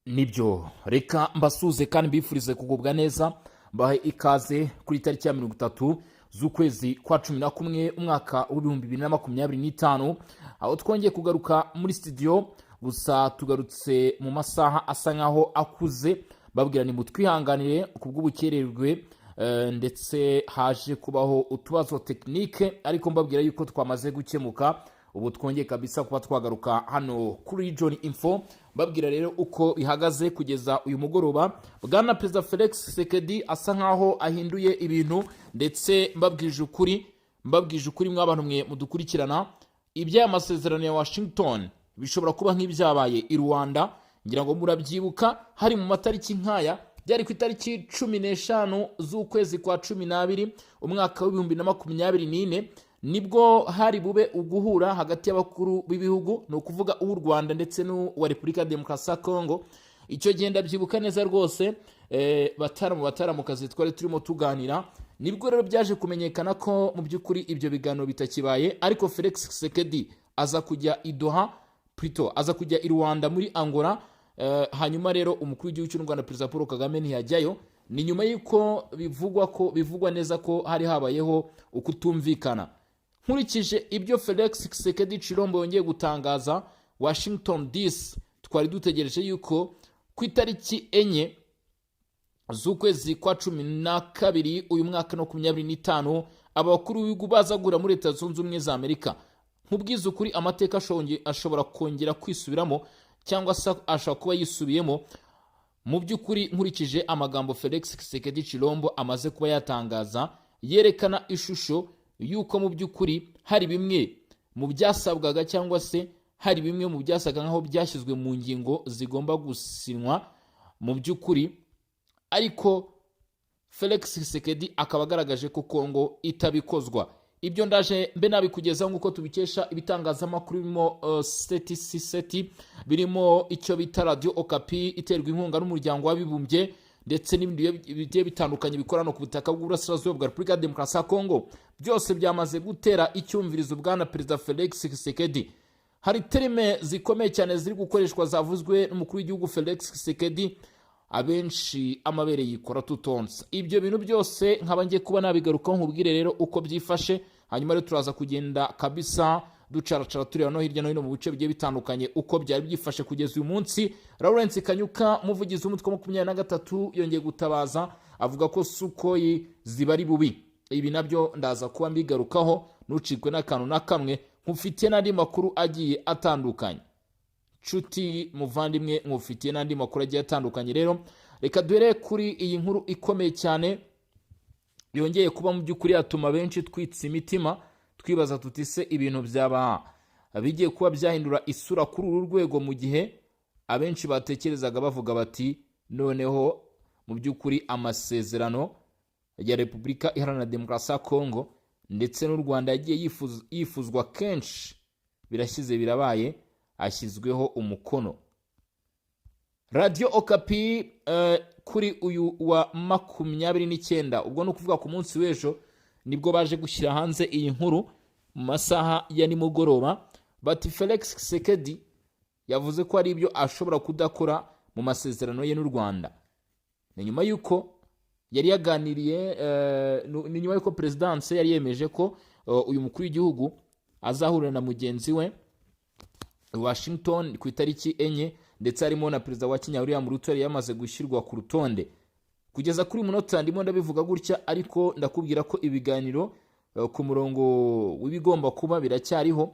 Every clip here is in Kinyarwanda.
Nibyo, reka mbasuze kandi mbifurize kugubwa neza, mbahe ikaze kuri tariki ya 30 z'ukwezi kwa 11, umwaka w'2025, aho twongeye kugaruka muri studio. Gusa tugarutse mu masaha asa nkaho akuze, babwira ni mutwihanganire ku bw'ubukererwe, ndetse haje kubaho utubazo technique, ariko mbabwira yuko twamaze gukemuka. Ubu twongeye kabisa kuba twagaruka hano kuri John Info. Mbabwira rero uko bihagaze kugeza uyu mugoroba, bwana Perezida Felix Tshisekedi asa nkaho ahinduye ibintu. Ndetse mbabwije ukuri, mw'abantu mwe mudukurikirana, iby'aya masezerano ya Washington bishobora kuba nk'ibyabaye i Rwanda. Ngira ngo murabyibuka, hari mu matariki nk'aya, byari ku itariki 15 z'ukwezi kwa 12, umwaka w'2024, nibwo hari bube uguhura hagati y'abakuru b'ibihugu, ni ukuvuga uw'u Rwanda ndetse n'uwa Repubulika ya Demokarasi ya Kongo. Icyo gihe ndabyibuka neza rwose, bataramu bataramukazi, twari turimo tuganira. Nibwo rero byaje kumenyekana ko mu by'ukuri ibyo biganiro bitakibaye, ariko Felix Tshisekedi aza kujya i Doha, plutôt aza kujya i Rwanda muri Angola. Hanyuma rero umukuru w'igihugu cy'u Rwanda, Perezida Paul Kagame, ntiyajyayo. Ni nyuma y'uko bivugwa ko, bivugwa neza ko hari habayeho ukutumvikana. Nkurikije ibyo Felix Tshisekedi Chilombo yongeye gutangaza Washington DC, twari dutegereje yuko ku itariki 4 z'ukwezi kwa 12 uyu mwaka 25, abakuru b'ibihugu baza guhura muri Leta Zunze Ubumwe za Amerika. Nkubwiza ukuri, amateka ashobora kongera kwisubiramo, cyangwa se ashobora kuba yisubiyemo. Mu by'ukuri, nkurikije amagambo Felix Tshisekedi Chilombo amaze kuba yatangaza, yerekana ishusho y'uko mu by'ukuri hari bimwe mu byasabwaga, cyangwa se hari bimwe mu byasaga nk'aho byashyizwe mu ngingo zigomba gusinywa mu by'ukuri, ariko Felix Tshisekedi akaba agaragaje ko Kongo itabikozwa. Ibyo ndaje mbe nabikugezaho nk'uko tubikesha ibitangazamakuru birimo Seti Seti, birimo icyo bita Radio Okapi iterwa inkunga n'Umuryango w'Abibumbye, ndetse n'ibindi bigiye bitandukanye bikorana ku butaka bw'uburasirazuba bwa Repubulika ya Demokarasi ya Kongo. Byose byamaze gutera icyumvirizo bwana Perezida Felix Tshisekedi. Hari termes zikomeye cyane ziri gukoreshwa zavuzwe n'umukuru w'igihugu Felix Tshisekedi, abenshi amabere yikora tutonsa. Ibyo bintu byose nkaba ngiye kuba nabigarukaho, nkubwire rero uko byifashe. Hanyuma rero turaza kugenda kabisa ducaracara, tureba no hirya no hino mu bice bigiye bitandukanye uko byari byifashe kugeza uyu munsi. Lawrence Kanyuka, umuvugizi w'umutwe wa 23, yongeye gutabaza avuga ko Sukhoi ziba ari bubi. Ibi nabyo ndaza kuba mbigarukaho, ntucikwe n'akantu na kamwe. Nkufitiye n'andi makuru agiye atandukanye, nshuti muvandimwe, nkufitiye n'andi makuru agiye atandukanye. Rero reka duhere kuri iyi nkuru ikomeye cyane yongeye kuba mu by'ukuri yatuma benshi twitsa imitima, twibaza tuti: "Se ibintu byaba bigiye kuba byahindura isura kuri uru rwego?" Mu gihe abenshi batekerezaga bavuga bati: "Noneho mu by'ukuri amasezerano ya Repubulika Iharanira Demokarasi ya Kongo ndetse n'u Rwanda yagiye yifuzwa kenshi, birashyize birabaye, ashyizweho umukono." Radiyo Okapi kuri uyu wa 29, ubwo ni ukuvuga ku munsi w'ejo, nibwo baje gushyira hanze iyi nkuru mu masaha ya nimugoroba, bati: "Felix Tshisekedi yavuze ko hari ibyo ashobora kudakora mu masezerano ye n'u Rwanda." Ni nyuma y'uko yari yaganiriye, ni nyuma y'uko perezidanse yari yemeje ko uyu mukuru w'igihugu azahurira na mugenzi we Washington ku itariki 4, ndetse harimo na perezida wa Kenya William Ruto yari yamaze gushyirwa ku rutonde. Kugeza kuri uyu munota ndimo ndabivuga gutya, ariko ndakubwira ko ibiganiro ku murongo w'ibigomba kuba biracyariho.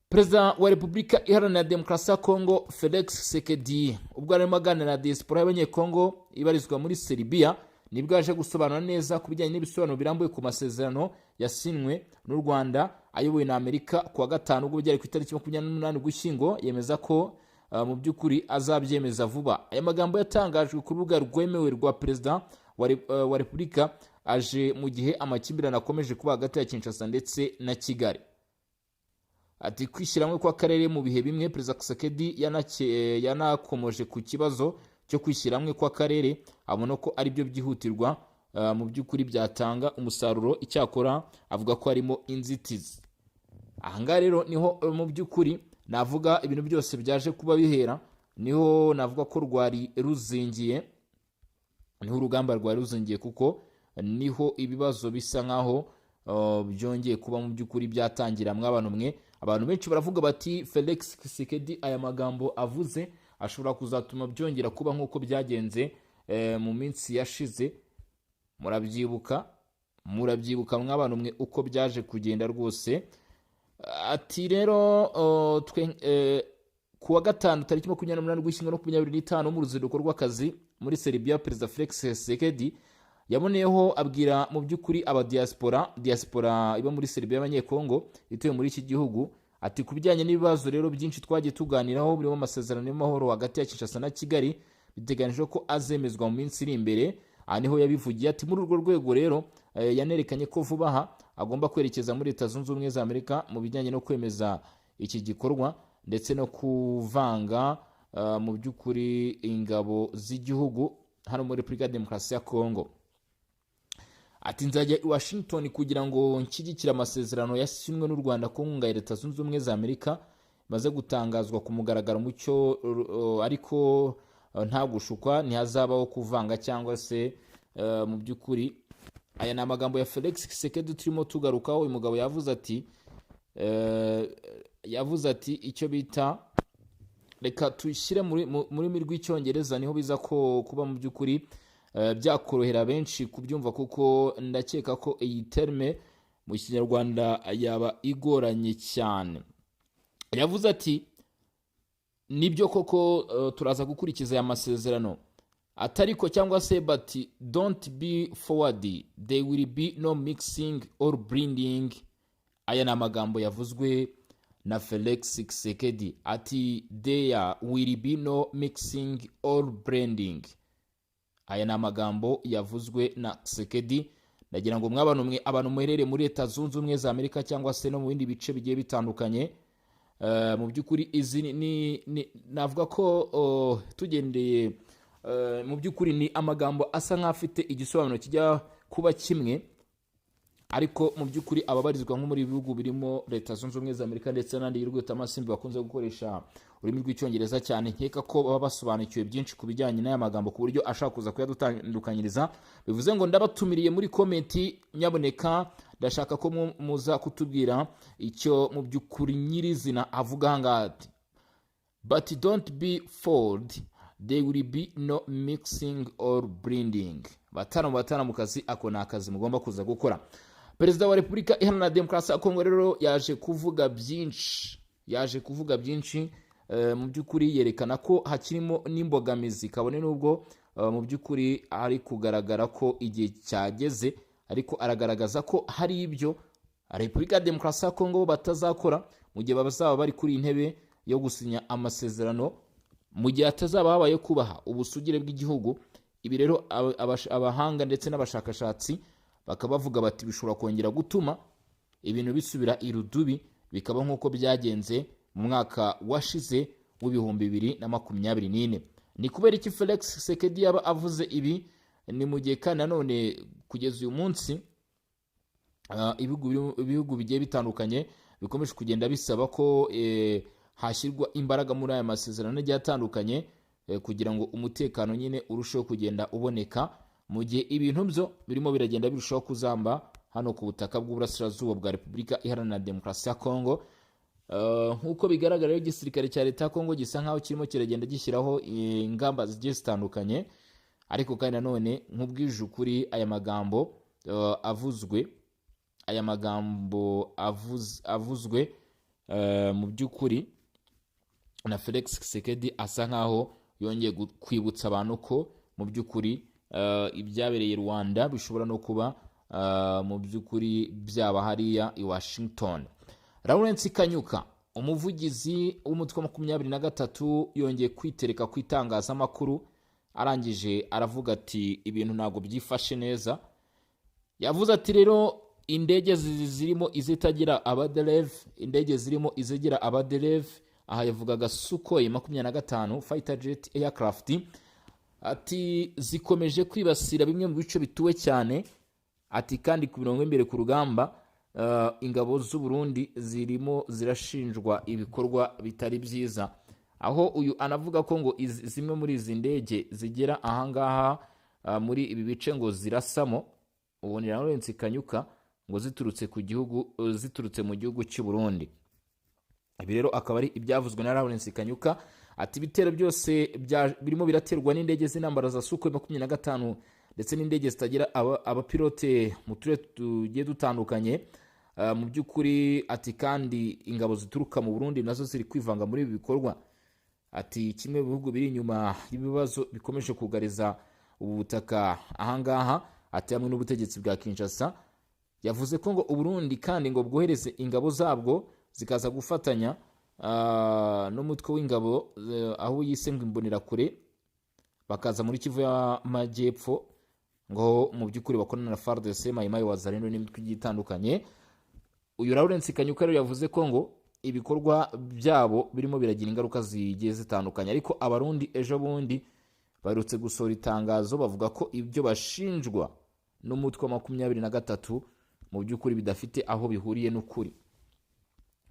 Perezida wa Repubulika Iharanira Demokarasi ya Kongo Felix Tshisekedi, ubwo arimo aganira na diaspora y'Abanyekongo ibarizwa muri Serbia, nibwo yaje gusobanura neza ku bijyanye n'ibisobanuro birambuye ku masezerano yasinywe n'u Rwanda ayobowe na Amerika ku wa gatanu, ubwo byari ku itariki 28 Ugushyingo. Yemeza ko mu by'ukuri azabyemeza vuba. Aya magambo yatangajwe ku rubuga rwemewe rwa perezida wa repubulika, aje mu gihe amakimbirane akomeje kuba hagati ya Kinshasa ndetse na Kigali. Ati: "Kwishyira hamwe kw'akarere mu bihe bimwe." Perezida Tshisekedi yanakomoje ku kibazo cyo kwishyira hamwe kw'akarere, abona ko aribyo byihutirwa mu by'ukuri byatanga umusaruro. Icyakora avuga ko harimo inzitizi. Ahangaha rero niho mu by'ukuri navuga ibintu byose byaje kuba bihera. Niho navuga ko rwari ruzingiye, niho urugamba rwari ruzingiye, kuko niho ibibazo bisa nkaho byongeye kuba mu by'ukuri byatangira. Mw'abantu mwe, abantu benshi baravuga bati Felix Tshisekedi aya magambo avuze ashobora kuzatuma byongera kuba nk'uko byagenze mu minsi yashize. Murabyibuka, murabyibuka mw'abantu mwe, uko byaje kugenda rwose. Ati rero twe ku wa gatanu tariki 28 Ugushyingo 25, mu ruzinduko rw'akazi muri Serbia, Perezida Felix Tshisekedi yaboneyeho abwira mu by'ukuri abadiaspora, diaspora iba muri Serbia y'Abanyekongo ituye muri iki gihugu, ati ku bijyanye n'ibibazo rero byinshi twagiye tuganiraho birimo amasezerano y'amahoro hagati ya Kinshasa na Kigali, biteganyijwe ko azemezwa mu minsi iri imbere. Aha niho yabivugiye. Ati muri urwo rwego rero yanerekanye ko vuba aha agomba kwerekeza muri Leta Zunze Ubumwe za Amerika mu bijyanye no kwemeza iki gikorwa ndetse no kuvanga mu by'ukuri ingabo z'igihugu hano muri Repubulika ya Demokarasi ya Kongo. Ati nzajya i Washington kugira ngo nshyigikire amasezerano yasinywe n'u Rwanda ku nkunga ya Leta Zunze Ubumwe za Amerika, maze gutangazwa ku mugaragaro mucyo, ariko nta gushukwa, ntihazabaho kuvanga cyangwa se mu by'ukuri. Aya ni amagambo ya Felix Tshisekedi turimo tugarukaho. Uyu mugabo yavuze ati icyo bita, reka tuyishyire mu rurimi rw'Icyongereza, niho biza ko kuba mu by'ukuri byakorohera benshi kubyumva, kuko ndakeka ko iyi terme mu Kinyarwanda yaba igoranye cyane. Yavuze ati nibyo koko turaza gukurikiza aya masezerano, atariko cyangwa se but don't be fooled, there will be no mixing or blending. Aya ni amagambo yavuzwe na Felix Tshisekedi. Ati there will be no mixing or blending. Aya ni amagambo yavuzwe na Tshisekedi. Ndagira ngo mw'abantu mwe, abantu muherereye muri Leta Zunze Ubumwe za Amerika cyangwa se no mu bindi bice bigiye bitandukanye, mu by'ukuri izi ni navuga ko tugendeye mu by'ukuri ni amagambo asa nk'afite igisobanuro kijya kuba kimwe, ariko mu by'ukuri ababarizwa nko muri bihugu birimo Leta Zunze Ubumwe za Amerika ndetse n'andi y'urwitamasimbi bakunze gukoresha ururimi rw'Icyongereza cyane, nkeka ko baba basobanukiwe byinshi ku bijyanye n'aya magambo ku buryo ashaka kuza kuyadutandukanyiriza. Bivuze ngo ndabatumiriye muri comment, nyaboneka ndashaka ko muza kutubwira icyo mu by'ukuri nyirizina avuga ahangaha, ati but don't be fooled, there will be no mixing or blending. Batanu batanu mu kazi, ako ni akazi mugomba kuza gukora. Perezida wa Repubulika Iharanira Demokarasi ya Kongo rero yaje kuvuga byinshi, yaje kuvuga byinshi mu by'ukuri yerekana ko hakirimo n'imbogamizi, kabone n'ubwo mu by'ukuri ari kugaragara ko igihe cyageze, ariko aragaragaza ko hari ibyo Repubulika ya Demokarasi ya Kongo batazakora mu gihe bazaba bari kuri iyi ntebe yo gusinya amasezerano, mu gihe hatazaba habaye kubaha ubusugire bw'igihugu. Ibi rero abahanga ndetse n'abashakashatsi bakaba bavuga bati bishobora kongera gutuma ibintu bisubira irudubi, bikaba nk'uko byagenze mu mwaka washize w'2024. Ni kubera iki Felix Tshisekedi yaba avuze ibi? Ni mu gihe kandi nanone kugeza uyu munsi ibihugu bigiye bitandukanye bikomeje kugenda bisaba ko hashyirwa imbaraga muri aya masezerano agiye atandukanye kugira ngo umutekano nyine urusheho kugenda uboneka, mu gihe ibintu byo birimo biragenda birushaho kuzamba hano ku butaka bw'uburasirazuba bwa Repubulika Iharanira Demokarasi ya Kongo. Nk'uko bigaragara rero, igisirikare cya leta ya Kongo gisa nk'aho kirimo kiragenda gishyiraho ingamba zigiye zitandukanye, ariko kandi nanone nk'ubwije ukuri aya magambo avuzwe, aya magambo avuzwe mu by'ukuri na Felix Tshisekedi asa nkaho yongeye kwibutsa abantu ko mu by'ukuri ibyabereye Rwanda bishobora no kuba mu by'ukuri byaba hariya i Washington. Lawrence Kanyuka, umuvugizi w'umutwe wa 23, yongeye kwitereka ku itangazamakuru, arangije aravuga ati ibintu ntabwo byifashe neza. Yavuze ati rero indege zirimo izitagira abadereve, indege zirimo izigira abadereve, aha yavugaga Sukhoi 25 fighter jet aircraft, ati zikomeje kwibasira bimwe mu bice bituwe cyane, ati kandi ku mirongo y'imbere ku rugamba ingabo z'u Burundi zirimo zirashinjwa ibikorwa bitari byiza. Aho uyu anavuga ko ngo zimwe muri izi ndege zigera ahangaha muri ibi bice ngo zirasamo, ubu ni Lawrence Kanyuka, ngo ziturutse ku gihugu, ziturutse mu gihugu cy'u Burundi. Ibi rero akaba ari ibyavuzwe na Lawrence Kanyuka, ati ibitero byose birimo biraterwa n'indege z'intambara za Sukhoi 25 ndetse n'indege zitagira abapilote mu turere tugiye dutandukanye. Mu by'ukuri ati kandi ingabo zituruka mu Burundi nazo ziri kwivanga muri ibi bikorwa. Ati kimwe mu bihugu biri inyuma y'ibibazo bikomeje kugariza ubu butaka ahangaha, ati hamwe n'ubutegetsi bwa Kinshasa. Yavuze ko ngo Uburundi kandi ngo bwohereze ingabo zabwo zikaza gufatanya n'umutwe w'ingabo aho yise ngo Imbonerakure, bakaza muri Kivu y'Amajyepfo, ngo mu by'ukuri bakorana na FARDC, Mayimayi, Wazalendo n'imitwe igiye itandukanye. Uyu Lawrence Kanyuka rero yavuze ko ngo ibikorwa byabo birimo biragira ingaruka zigiye zitandukanye. Ariko Abarundi ejo bundi baherutse gusohora itangazo bavuga ko ibyo bashinjwa n'umutwe wa 23 mu by'ukuri bidafite aho bihuriye n'ukuri.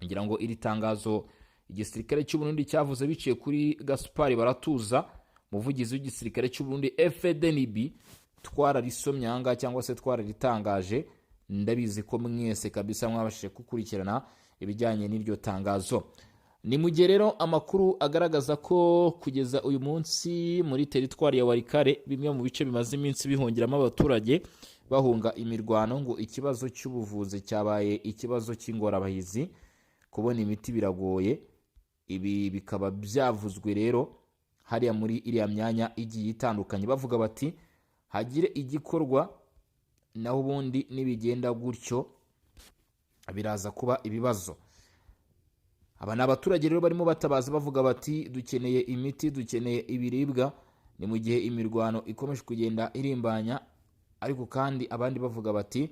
Ngira ngo iri tangazo igisirikare cy'u Burundi cyavuze biciye kuri Gaspard Baratuza, umuvugizi w'igisirikare cy'u Burundi FDNB, twararisomye ahangaha cyangwa se twararitangaje. Ndabizi ko mwese kabisa mwabashije gukurikirana ibijyanye n'iryo tangazo. Ni mu gihe rero amakuru agaragaza ko kugeza uyu munsi muri teritwari ya Walikale, bimwe mu bice bimaze iminsi bihungiramo abaturage bahunga imirwano, ngo ikibazo cy'ubuvuzi cyabaye ikibazo cy'ingorabahizi, kubona imiti biragoye. Ibi bikaba byavuzwe rero hariya muri iriya myanya igiye itandukanye, bavuga bati hagire igikorwa, naho ubundi nibigenda gutyo biraza kuba ibibazo. Aba ni abaturage rero barimo batabaza bavuga bati dukeneye imiti, dukeneye ibiribwa. Ni mu gihe imirwano ikomeje kugenda irimbanya, ariko kandi abandi bavuga bati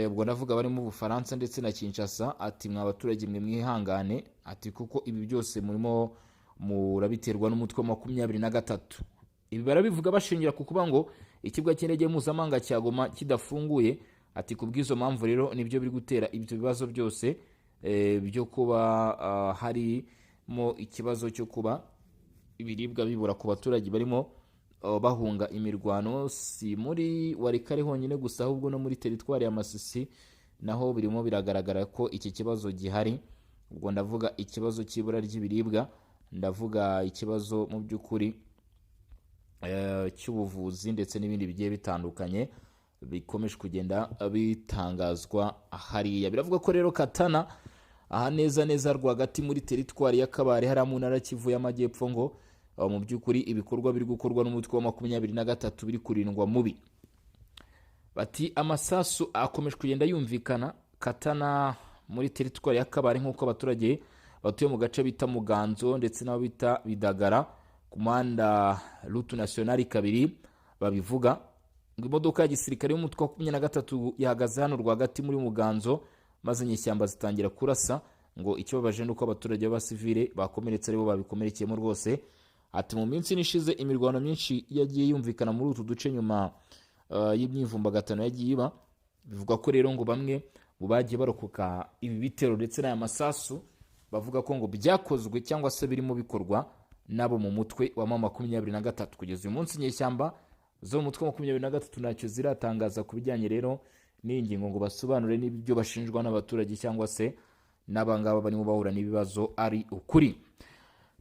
ubwo ndavuga barimo Ubufaransa ndetse na Kinshasa, ati mwa baturage mwe mwihangane, ati kuko ibi byose murimo murabiterwa n'umutwe wa 23. Ibi barabivuga bashingira ku kuba ngo ikibuga cy'indege mpuzamahanga cya Goma kidafunguye. Ati ku bw'izo mpamvu rero nibyo biri gutera ibyo bibazo byose byo kuba harimo ikibazo cyo kuba ibiribwa bibura ku baturage barimo bahunga imirwano. Si muri Walikale honyine gusa, ahubwo no muri teritwari ya Masisi naho birimo biragaragara ko iki kibazo gihari. Ubwo ndavuga ikibazo cy'ibura ry'ibiribwa, ndavuga ikibazo mu by'ukuri cy'ubuvuzi ndetse n'ibindi bigiye bitandukanye bikomeje kugenda bitangazwa hariya. Biravuga ko rero Katana aha neza neza rwagati muri teritwari ya Kabare, hariya mu ntara Kivu y'Amajyepfo, ngo mu by'ukuri ibikorwa biri gukorwa n'umutwe wa 23 biri kurindwa mubi. Bati amasasu akomeje kugenda yumvikana Katana muri teritwari ya Kabare, nk'uko abaturage batuye mu gace bita Muganzo ndetse n'abo bita Bidagara ku muhanda Route Nationale 2 babivuga. Ngo imodoka ya gisirikare y'umutwe wa 23 yahagaze hano rwagati muri Muganzo, maze inyeshyamba zitangira kurasa. Ngo ikibabaje ni uko abaturage b'abasivile bakomeretse aribo babikomerekeyemo rwose. Ati mu minsi ishize imirwano myinshi yagiye yumvikana muri utu duce nyuma y'imyivumbagatanyo yagiye iba. Bivugwa ko rero ngo bamwe mu bagiye barokoka ibi bitero ndetse n'aya masasu bavuga ko ngo byakozwe cyangwa se birimo bikorwa nabo mu mutwe wa 23. Kugeza uyu munsi inyeshyamba zo mu mutwe wa 23 ntacyo ziratangaza ku bijyanye rero n'iyi ngingo, ngo basobanure niba ibyo bashinjwa n'abaturage cyangwa se n'abangaba barimo bahura n'ibibazo ari ukuri.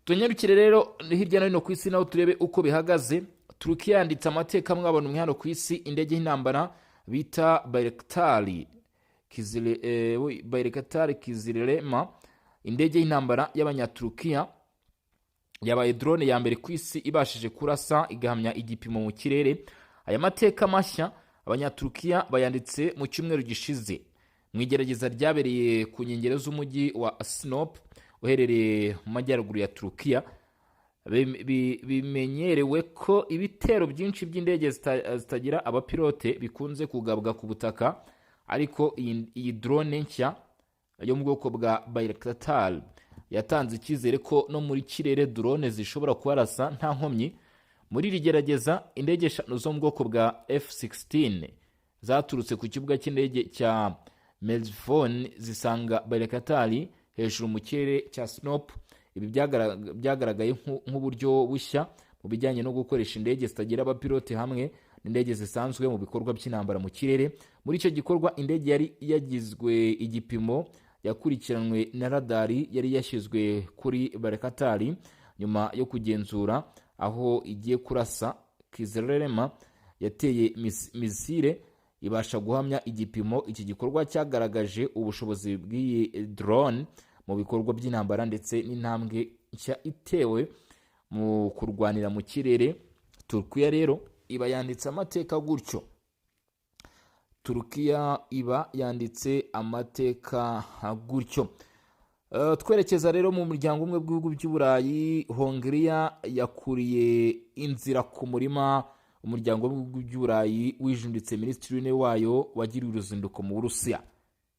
Tunyarukire rero hirya no hino ku isi naho turebe uko bihagaze. Turukiya yanditse amateka mwabona umwe hano ku isi. Indege y'intambara bita Bayraktar Kizilelma, indege y'intambara y'Abanyaturukiya, yabaye drone ya mbere ku isi ibashije kurasa igahamya igipimo mu kirere. Aya mateka mashya Abanyaturukiya bayanditse mu cyumweru gishize mu igerageza ryabereye ku nkengero z'umujyi wa Sinop uherereye mu majyaruguru ya Turukiya. Bimenyerewe ko ibitero byinshi by'indege zitagira abapilote bikunze kugabwa ku butaka, ariko iyi drone nshya yo mu bwoko bwa Bayraktar yatanze icyizere ko no muri kirere drone zishobora kubarasa nta nkomyi. Muri iri gerageza indege eshanu zo mu bwoko bwa F-16 zaturutse ku kibuga cy'indege cya Merzifon zisanga Bayraktar hejuru mu kirere cya Sinop. Ibi byagaragaye nk'uburyo bushya mu bijyanye no gukoresha indege zitagira abapilote hamwe n'indege zisanzwe mu bikorwa by'intambara mu kirere. Muri icyo gikorwa, indege yari yagizwe igipimo yakurikiranwe na radari yari yashyizwe kuri Bayraktar. Nyuma yo kugenzura aho igiye kurasa, Kizilelma yateye misile ibasha guhamya igipimo. Iki gikorwa cyagaragaje ubushobozi bw'iyi drone mu bikorwa by'intambara ndetse n'intambwe nshya itewe mu kurwanira mu kirere. Turukiya rero iba yanditse amateka gutyo. Turukiya iba yanditse amateka gutyo. Twerekeza rero mu muryango umwe w'ibihugu by'Uburayi, Hongiriya yakuriye inzira ku murima umuryango w'ibihugu by'Uburayi wijunditse minisitiri w'intebe wayo wagiriye uruzinduko mu Burusiya.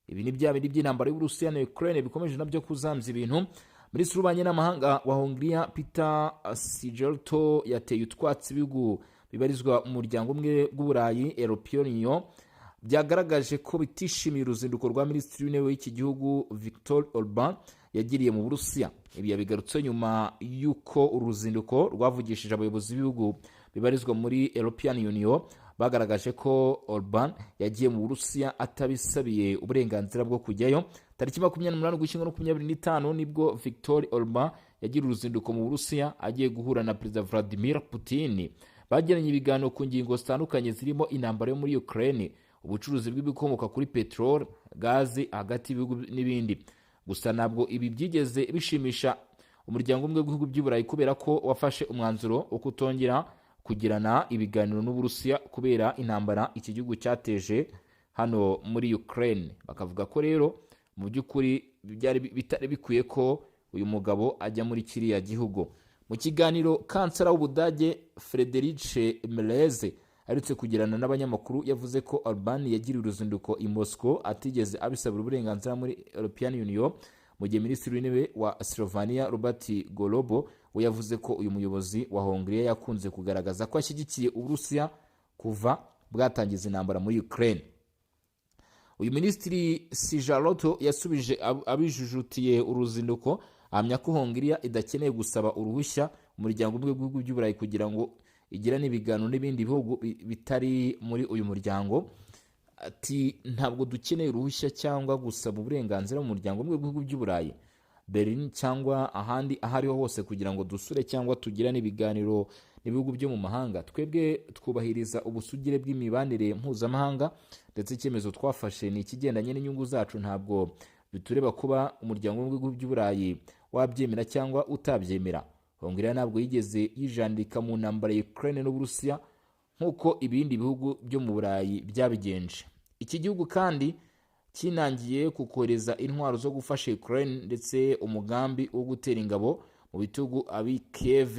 Ibi ni bya bindi by'intambara y'Uburusiya na Ukraine bikomeje nabyo kuzambya ibintu. Minisitiri w'ububanyi n'amahanga wa Hongiriya, Peter Szijjarto, yateye utwatsi ibihugu bibarizwa mu muryango umwe bw'Uburayi, European Union, byagaragaje ko bitishimiye uruzinduko rwa minisitiri w'intebe w'iki gihugu Viktor Orban yagiriye mu Burusiya. Ibi yabigarutse nyuma y'uko uru ruzinduko rwavugishije abayobozi b'ibihugu bibarizwa muri European Union bagaragaje ko Orban yagiye mu Burusiya atabisabiye uburenganzira bwo kujyayo. Tariki 28 Ugushyingo 25 nibwo Viktor Orban yagiriye uruzinduko mu Burusiya agiye guhura na Perezida Vladimir Putin. Bagiranye ibiganiro ku ngingo zitandukanye zirimo intambara yo muri Ukraine, ubucuruzi bw'ibikomoka kuri peteroli, gazi hagati y'ibihugu n'ibindi. Gusa ntabwo ibi byigeze bishimisha umuryango umwe w'ibihugu by'i Burayi, kubera ko wafashe umwanzuro wo kutongera kugirana ibiganiro n'Uburusiya kubera intambara iki gihugu cyateje hano muri Ukraine. Bakavuga ko rero mu by'ukuri byari bitari bikwiye ko uyu mugabo ajya muri kiriya gihugu. Mu kiganiro kansera w'Ubudage Friedrich Merz aherutse kugirana n'abanyamakuru, yavuze ko Orban yagiriye uruzinduko i Moscow atigeze abisabira uburenganzira muri European Union, mu gihe minisitiri w'intebe wa Slovenia Robert Golob we yavuze ko uyu muyobozi wa Hongiriya yakunze kugaragaza ko ashyigikiye Uburusiya kuva bwatangiza intambara muri Ukraine. Uyu minisitiri Szijjarto yasubije abijujutiye uruzinduko, ahamya ko Hongiriya idakeneye gusaba uruhushya umuryango umwe w'ibihugu by'Uburayi kugira ngo igirane ibiganiro n'ibindi bihugu bitari muri uyu muryango. Ati: "Ntabwo dukeneye uruhushya cyangwa gusaba uburenganzira mu muryango umwe w'ibihugu by'Uburayi, Berlin cyangwa ahandi aho ariho hose kugira ngo dusure cyangwa tugirane ibiganiro n'ibihugu byo mu mahanga. Twebwe twubahiriza ubusugire bw'imibanire mpuzamahanga, ndetse icyemezo twafashe ni ikigendanye n'inyungu zacu. Ntabwo bitureba kuba umuryango w'ibihugu by'Uburayi wabyemera cyangwa utabyemera." Hongiriya ntabwo yigeze yijandika mu ntambara ya Ukraine n'Uburusiya nk'uko ibindi bihugu byo mu Burayi byabigenje. Iki gihugu kandi kinangiye ku kohereza intwaro zo gufasha Ukraine, ndetse umugambi wo gutera ingabo mu bitugu abi Kiev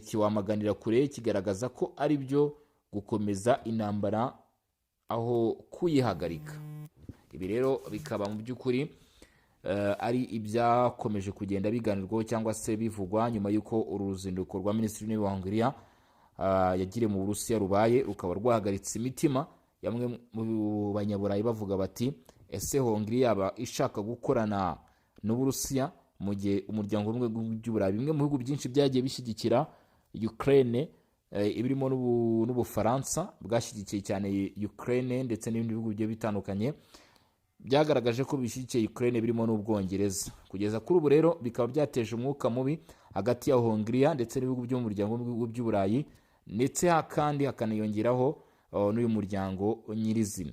kiwamaganira kure, kigaragaza ko ari byo gukomeza intambara aho kuyihagarika. Ibi rero bikaba mu by'ukuri ari ibyakomeje kugenda biganirwaho cyangwa se bivugwa nyuma y'uko uru ruzinduko rwa minisitiri w'intebe wa Hongiriya yagiriye mu Burusiya rubaye, rukaba rwahagaritse imitima yamwe mu Banyaburayi, bavuga bati: "Ese Hongiriya yaba ishaka gukorana n'Uburusiya?" Mu gihe umuryango w'ubumwe bw'Uburayi, bimwe mu bihugu byinshi byagiye bishyigikira Ukraine, ibirimo n'Ubufaransa bwashyigikiye cyane Ukraine, ndetse n'ibindi bihugu bigiye bitandukanye byagaragaje ko bishyigikiye Ukraine, birimo n'Ubwongereza. Kugeza kuri ubu rero bikaba byateje umwuka mubi hagati ya Hongiriya ndetse n'ibihugu byo mu muryango w'ibihugu by'Uburayi, ndetse kandi hakaniyongeraho n'uyu muryango nyirizina.